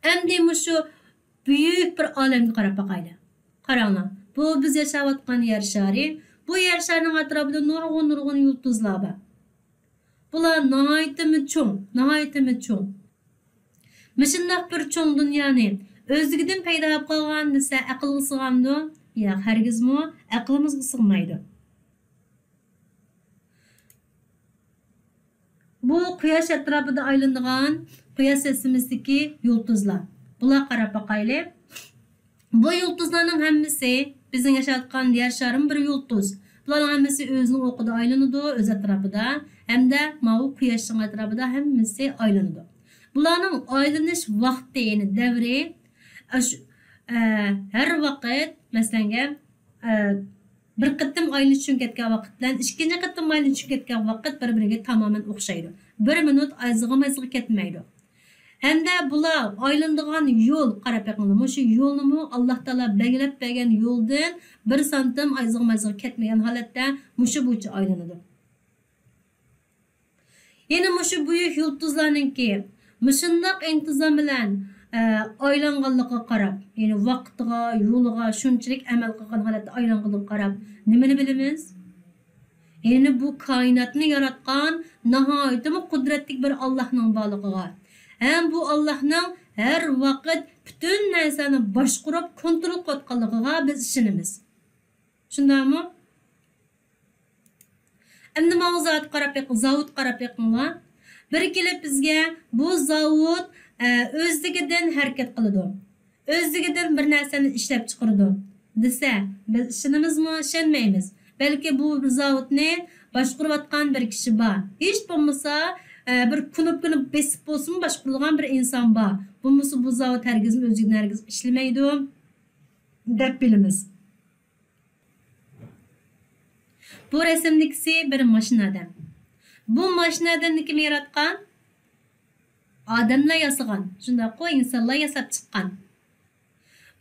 ئەمدى مۇشۇ بۈيۈك بىر ئالەمگە قاراپ باقايلى. قاراڭلار، بۇ بىز ياشاۋاتقان يەر شارى. بۇ يەر شارىنىڭ ئەتراپىدا نۇرغۇن، نۇرغۇن يۇلتۇزلار بار. بۇلار ناھايىتىمۇ چوڭ، ناھايىتىمۇ چوڭ. مۇشۇنداق بىر چوڭ دۇنيانى ئۆزلۈكىدىن پەيدا بولۇپ قالغان دېسە، ئەقىلگە سىغامدۇ؟ ياق، ھەرگىزمۇ ئەقلىمىزغا سىغمايدۇ. بۇ قۇياش ئەتراپىدا ئايلىنىدىغان قۇياش سىستېمىسىدىكى يۇلتۇزلار. بۇلارغا قاراپ باقايلى. بۇ يۇلتۇزلارنىڭ ھەممىسى، بىزنىڭ ياشاۋاتقان يەر شارىمۇ بىر يۇلتۇز. بۇلارنىڭ ھەممىسى ئۆزىنىڭ ئوقىدا ئايلىنىدۇ، ئۆز ئەتراپىدا ھەمدە ماۋۇ قۇياشنىڭ ئەتراپىدا ھەممىسى ئايلىنىدۇ. بۇلارنىڭ ئايلىنىش ۋاقتى، يەنى دەۋرى، ئاشۇ، ئە، ھەر ۋاقىت، مەسىلەنگە، ئە، بىر قېتىم ئايلىنىش ئۈچۈن كەتكەن ۋاقىت بىلەن ئىككىنچى قېتىم ئايلىنىش ئۈچۈن كەتكەن ۋاقىت بىر-بىرىگە تامامەن ئوخشايدۇ. بىر مىنۇت ئايزىغا مايزىغا كەتمەيدۇ. ھەمدە بۇلار ئايلىنىدىغان يول، قاراپ بېقىڭلار، مۇشۇ يولنىمۇ ئاللا تائالا بەلگىلەپ بەرگەن يولدىن بىر سانتىم ئايزىغا مايزىغا كەتمىگەن ھالەتتە مۇشۇ بويىچە ئايلىنىدۇ. يەنە مۇشۇ بۈيۈك يۇلتۇزلارنىڭكى مۇشۇنداق ئىنتىزام بىلەن، ئە، ئايلانغانلىقىغا قاراپ، يەنى ۋاقتىغا، يولىغا شۇنچىلىك ئەمەل قىلغان ھالەتتە ئايلانغانلىقىغا قاراپ نېمىنى بىلىمىز؟ يەنى بۇ كائىناتنى ياراتقان ناھايىتىمۇ قۇدرەتلىك بىر ئاللاھنىڭ بارلىقىغا ھەم بۇ ئاللاھنىڭ ھەر ۋاقىت پۈتۈن نەرسىلەرنى باشقۇرۇپ، كونترول قىلىۋاتقانلىقىغا بىز ئىشىنىمىز. شۇنداقمۇ؟ ئەمدى ماڭا زاۋۇت قاراپ بېقىڭ، زاۋۇت قاراپ بېقىڭلار. بىر كېلىپ بىزگە بۇ زاۋۇت، ئە، ئۆزلۈكىدىن ھەرىكەت قىلىدۇ. ئۆزلۈكىدىن بىر نەرسىنى ئىشلەپ چىقىرىدۇ دېسە، بىز ئىشىنىمىزمۇ؟ ئىشەنمەيمىز. بەلكى بۇ زاۋۇتنى باشقۇرۇۋاتقان بىر كىشى بار. ھېچ بولمىسا، ئە، بىر كۇنۇپكىنى بېسىپ بولسىمۇ باشقۇرىدىغان بىر ئىنسان بار. بولمىسا بۇ زاۋۇت ھەرگىزمۇ ئۆزلۈكىدىن ھەرگىز ئىشلىمەيدۇ، دەپ بىلىمىز. بۇ رەسىمدىكىسى بىر ماشىنا ئادەم. بۇ ماشىنا ئادەمنى كىم ياراتقان؟ ئادەملەر ياسىغان. شۇنداققۇ، ئىنسانلار ياساپ چىققان.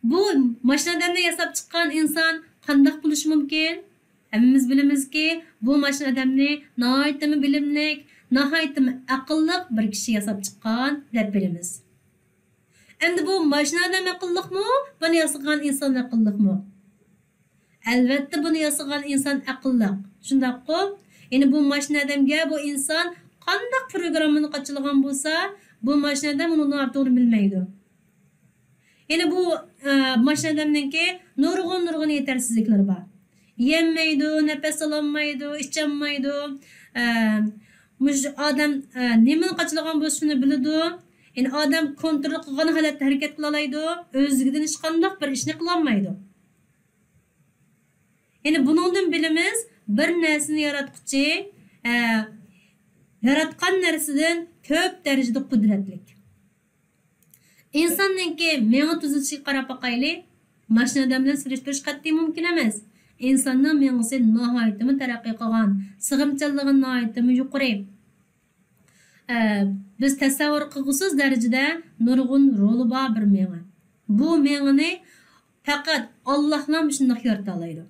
بۇ ماشىنا ئادەمنى ياساپ چىققان ئىنسان قانداق بولۇشى مۇمكىن؟ ھەممىمىز بىلىمىزكى، بۇ ماشىنا ئادەمنى ناھايىتىمۇ بىلىملىك، ناھايىتىمۇ ئەقىللىق بىر كىشى ياساپ چىققان دەپ بىلىمىز. ئەمدى بۇ ماشىنا ئادەم ئەقىللىقمۇ؟ بۇنى ياسىغان ئىنسان ئەقىللىقمۇ؟ ئەلۋەتتە، بۇنى ياسىغان ئىنسان ئەقىللىق. شۇنداققۇ؟ يەنى بۇ ماشىنا ئادەمگە بۇ ئىنسان قانداق پروگراممىنى قاچىلىغان بولسا، بۇ ماشىنا ئادەم ئۇنىڭدىن ئارتۇقىنى بىلمەيدۇ. يەنە بۇ، ئە، ماشىنا ئادەمنىڭكى نۇرغۇن، نۇرغۇن يېتەرسىزلىكلىرى بار. يېيەلمەيدۇ، نەپەس ئالالمايدۇ، ئىچەلمەيدۇ. ئە، مۇشۇ ئادەم، ئە، نېمىنى قاچىلىغان بولسا شۇنى بىلىدۇ. يەنى ئادەم كونترول قىلغان ھالەتتە ھەرىكەت قىلالايدۇ، ئۆزلۈكىدىن ھېچقانداق بىر ئىشنى قىلالمايدۇ. يەنى بۇنىڭدىن بىلىمىز، بىر نەرسىنى ياراتقۇچى، ئە، ياراتقان نەرسىدىن كۆپ دەرىجىدە قۇدرەتلىك. ئىنساننىڭكى مېڭە تۈزۈلۈشىگە قاراپ باقايلى. ماشىنا ئادەم بىلەن سېلىشتۇرۇش قەتئىي مۇمكىن ئەمەس. ئىنساننىڭ مېڭىسى ناھايىتىمۇ تەرەققىي قىلغان، سىغىمچانلىقى ناھايىتىمۇ يۇقىرى. ئە، بىز تەسەۋۋۇر قىلغۇسىز دەرىجىدە نۇرغۇن رولى بار بىر مېڭە. بۇ مېڭىنى پەقەت ئاللاھلا مۇشۇنداق يارىتالايدۇ.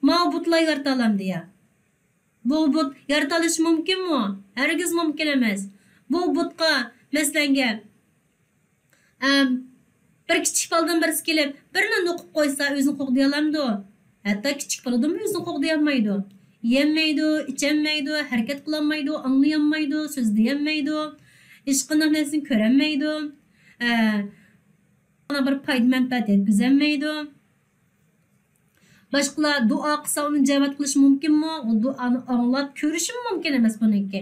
ماۋۇ بۇتلار يارىتالامدۇ يا؟ بۇ بۇت يارىتالىشى مۇمكىنمۇ؟ ھەرگىز مۇمكىن ئەمەس. بۇ بۇتقا، مەسىلەنگە، ئەم، بىر كىچىك بالىدىن بىرسى كېلىپ، بىرلا نوقۇپ قويسا، ئۆزىنى قوغدىيالامدۇ؟ ھەتتا كىچىك بالىدىنمۇ ئۆزىنى قوغدىيالمايدۇ. يېيەلمەيدۇ، ئىچەلمەيدۇ، ھەرىكەت قىلالمايدۇ، ئاڭلىيالمايدۇ، سۆزلىيەلمەيدۇ، ھېچقانداق نەرسىنى كۆرەلمەيدۇ. ئە، بىر پايدا مەنپەئەت يەتكۈزەلمەيدۇ. باشقىلار دۇئا قىلسا، ئۇنى ئىجابەت قىلىشى مۇمكىنمۇ؟ ئۇ دۇئانى ئاڭلاپ كۆرۈشىمۇ مۇمكىن ئەمەس بۇنىڭكى.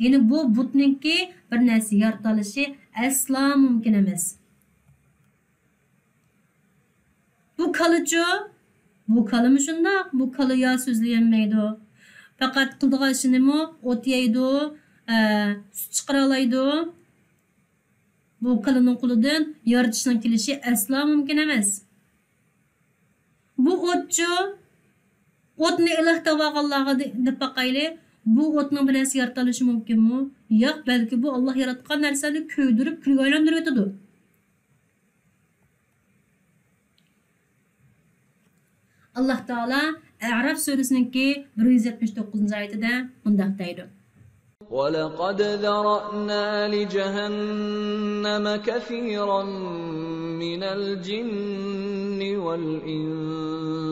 يەنى بۇ بۇتنىڭكى بىر نەرسە يارىتالىشى ئەسلا مۇمكىن ئەمەس. بۇ كالىچۇ؟ بۇ كالىمۇ شۇنداق. بۇ كالا يا سۆزلىيەلمەيدۇ. پەقەت قىلىدىغان ئىشىنىمۇ ئوت يەيدۇ، ئە، سۈت چىقىرالايدۇ. بۇ كالىنىڭ قولىدىن يارىتىشنىڭ كېلىشى ئەسلا مۇمكىن ئەمەس. بۇ ئوتچۇ؟ ئوتنى ئىلاھ تاۋاغانلارغا دە-، دەپ باقايلى. بۇ ئوتنىڭ بىر نەرسە يارىتالىشى مۇمكىنمۇ؟ ياق، بەلكى بۇ ئاللاھ ياراتقان نەرسىنى كۆيدۈرۈپ، كۈلگە ئايلاندۇرۇۋېتىدۇ. ئاللاھ تائالا ئەراف سۈرىسىنىڭكى بىر يۈز يەتمىش توققۇزىنچى ئايىتىدە مۇنداق دەيدۇ. ولقد ذرأنا لجهنم كثيرا من الجن والإنس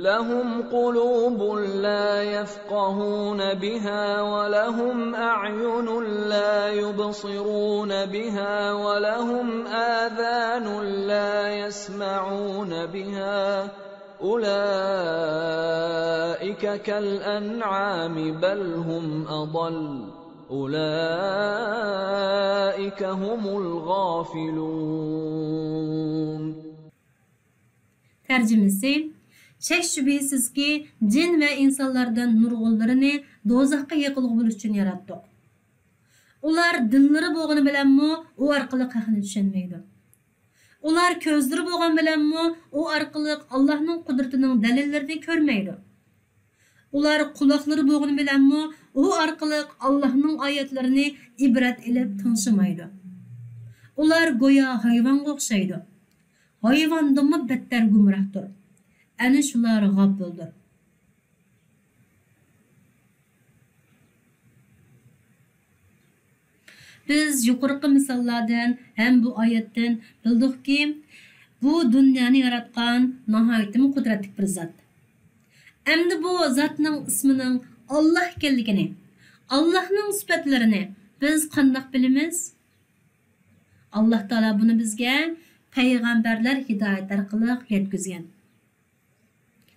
لهم قلوب لا يفقهون بها ولهم أعين لا يبصرون بها ولهم آذان لا يسمعون بها أولئك كالأنعام بل هم أضل أولئك هم الغافلون. تەرجىمىسى، شەك-شۈبھىسىزكى، جىن ۋە ئىنسانلاردىن نۇرغۇنلىرىنى دوزاخقا يېقىلغۇ بولۇش ئۈچۈن ياراتتۇق. ئۇلار دىللىرى بولغىنى بىلەنمۇ ئۇ ئارقىلىق ھەقنى چۈشەنمەيدۇ. ئۇلار كۆزلىرى بولغان بىلەنمۇ ئۇ ئارقىلىق ئاللاھنىڭ قۇدرىتىنىڭ دەلىللىرىنى كۆرمەيدۇ. ئۇلار قۇلاقلىرى بولغىنى بىلەنمۇ ئۇ ئارقىلىق ئاللاھنىڭ ئايەتلىرىنى ئىبرەت ئېلىپ تىڭشىمايدۇ. ئۇلار گويا ھايۋانغا ئوخشايدۇ. ھايۋاندىنمۇ بەتتەر گۇمراھتۇر. ئەنە شۇلار غاپىلدۇر. بىز يۇقىرىقى مىساللاردىن ھەم بۇ ئايەتتىن بىلدۇقكى، بۇ دۇنيانى ياراتقان ناھايىتىمۇ قۇدرەتلىك بىر زات. ئەمدى بۇ زاتنىڭ ئىسمىنىڭ ئاللاھ ئىكەنلىكىنى، ئاللاھنىڭ سۈپەتلىرىنى بىز قانداق بىلىمىز؟ ئاللاھ تائالا بۇنى بىزگە پەيغەمبەرلەر ھىدايىتى ئارقىلىق يەتكۈزگەن.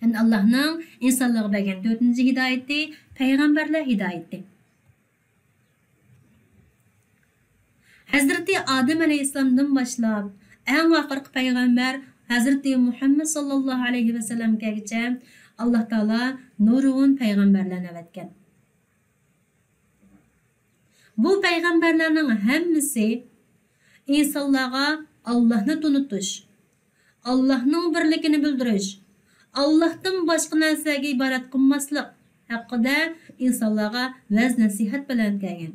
يەنى ئاللاھنىڭ ئىنسانلارغا بەرگەن تۆتىنچى ھىدايىتى، پەيغەمبەرلەر ھىدايىتى. ھەزرىتى ئادەم ئەلەيھىسسالامدىن باشلاپ، ئەڭ ئاخىرقى پەيغەمبەر ھەزرىتى مۇھەممەد ساللاللاھۇ ئەلەيھى ۋەسەللەمگىچە ئاللاھ تائالا نۇرغۇن پەيغەمبەرلەرنى ئەۋەتكەن. بۇ پەيغەمبەرلەرنىڭ ھەممىسى ئىنسانلارغا ئاللاھنى تونۇتۇش، ئاللاھنىڭ بىرلىكىنى بىلدۈرۈش، ئاللاھتىن باشقا نەرسىگە ئىبادەت قىلماسلىق ھەققىدە ئىنسانلارغا ۋەز-نەسىھەت بىلەن كەلگەن.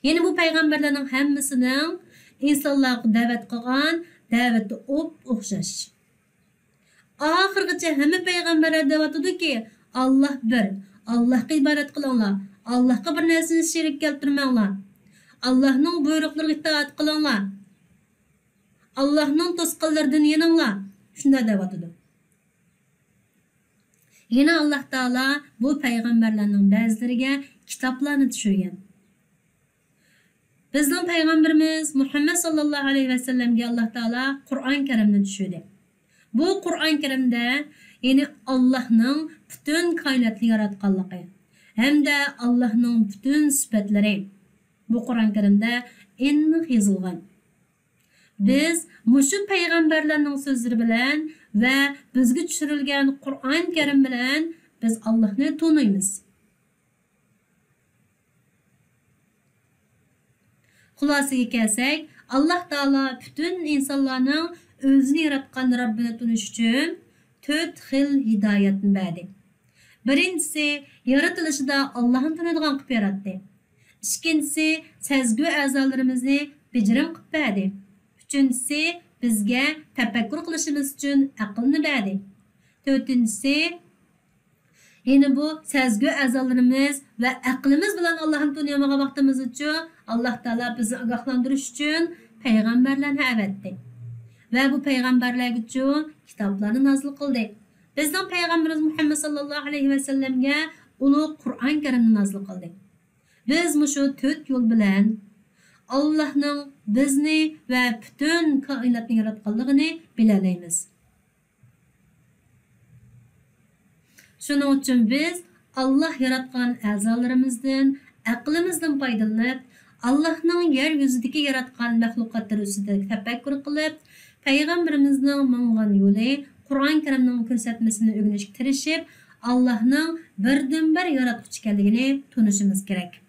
يەنى بۇ پەيغەمبەرلەرنىڭ ھەممىسىنىڭ ئىنسانلارغا دەۋەت قىلغان دەۋىتى ئوپئوخشاش. ئاخىرغىچە ھەممە پەيغەمبەرلەر دەۋاتىدۇكى، ئاللاھ بىر، ئاللاھقا ئىبادەت قىلىڭلار، ئاللاھقا بىر نەرسىنى شېرىك كەلتۈرمەڭلار، ئاللاھنىڭ بۇيرۇقلىرىغا ئىتائەت قىلىڭلار، ئاللاھنىڭ توسقانلىرىدىن يېنىڭلار، شۇنداق دەۋاتىدۇ. يەنە ئاللاھ تائالا بۇ پەيغەمبەرلەرنىڭ بەزىلىرىگە كىتابلارنى چۈشۈرگەن. بىزنىڭ پەيغەمبىرىمىز مۇھەممەد ساللاللاھۇ ئەلەيھى ۋەسەللەمگە ئاللاھ تائالا قۇرئان كەرىمنى چۈشۈردى. بۇ قۇرئان كەرىمدە، يەنى ئاللاھنىڭ پۈتۈن كائىناتنى ياراتقانلىقى ھەمدە ئاللاھنىڭ پۈتۈن سۈپەتلىرى بۇ قۇرئان كەرىمدە ئېنىق يېزىلغان. بىز مۇشۇ پەيغەمبەرلەرنىڭ سۆزلىرى بىلەن ۋە بىزگە چۈشۈرۈلگەن قۇرئان كەرىم بىلەن بىز ئاللاھنى تونۇيمىز. خۇلاسىگە كەلسەك، ئاللاھ تائالا پۈتۈن ئىنسانلارنىڭ ئۆزىنى ياراتقان رەببىنى تونۇش ئۈچۈن تۆت خىل ھىدايەتنى بەردى. بىرىنچىسى، يارىتىلىشىدا ئاللاھنى تونۇيدىغان قىلىپ ياراتتى. ئىككىنچىسى، سەزگۈ ئەزالىرىمىزنى بېجىرىم قىلىپ بەردى. ئۈچىنچىسى، بىزگە تەپەككۇر قىلىشىمىز ئۈچۈن ئەقىلنى بەردى. تۆتىنچىسى، يەنە بۇ سەزگۈ ئەزالىرىمىز ۋە ئەقلىمىز بىلەن ئاللاھنى تونۇيالمىغان ۋاقتىمىزدىچۇ، ئاللاھ تائالا بىزنى ئاگاھلاندۇرۇش ئۈچۈن پەيغەمبەرلەرنى ئەۋەتتى. ۋە بۇ پەيغەمبەرلەرگىچۇ كىتابلارنى نازىل قىلدى. بىزنىڭ پەيغەمبىرىمىز مۇھەممەد ساللاللاھۇ ئەلەيھى ۋەسەللەمگە ئۇلۇغ قۇرئان كەرىمنى نازىل قىلدى. بىز مۇشۇ تۆت يول بىلەن ئاللاھنىڭ بىزنى ۋە پۈتۈن كائىناتنى ياراتقانلىقىنى بىلەلەيمىز. شۇنىڭ ئۈچۈن بىز ئاللاھ ياراتقان ئەزالىرىمىزدىن، ئەقلىمىزدىن پايدىلىنىپ، ئاللاھنىڭ يەر يۈزىدىكى ياراتقان مەخلۇقاتلىرى ئۈستىدە تەپەككۇر قىلىپ، پەيغەمبىرىمىزنىڭ ماڭغان يولى، قۇرئان كەرىمنىڭ كۆرسەتمىسىنى ئۆگىنىشكە تىرىشىپ، ئاللاھنىڭ بىردىنبىر ياراتقۇچى ئىكەنلىكىنى تونۇشىمىز كېرەك.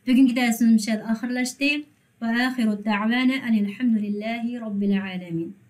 بۈگۈنكى دەرسىمىز مۇشۇ يەردە ئاخىرلاشتى. وآخر دعوانا أن الحمد لله رب العالمين.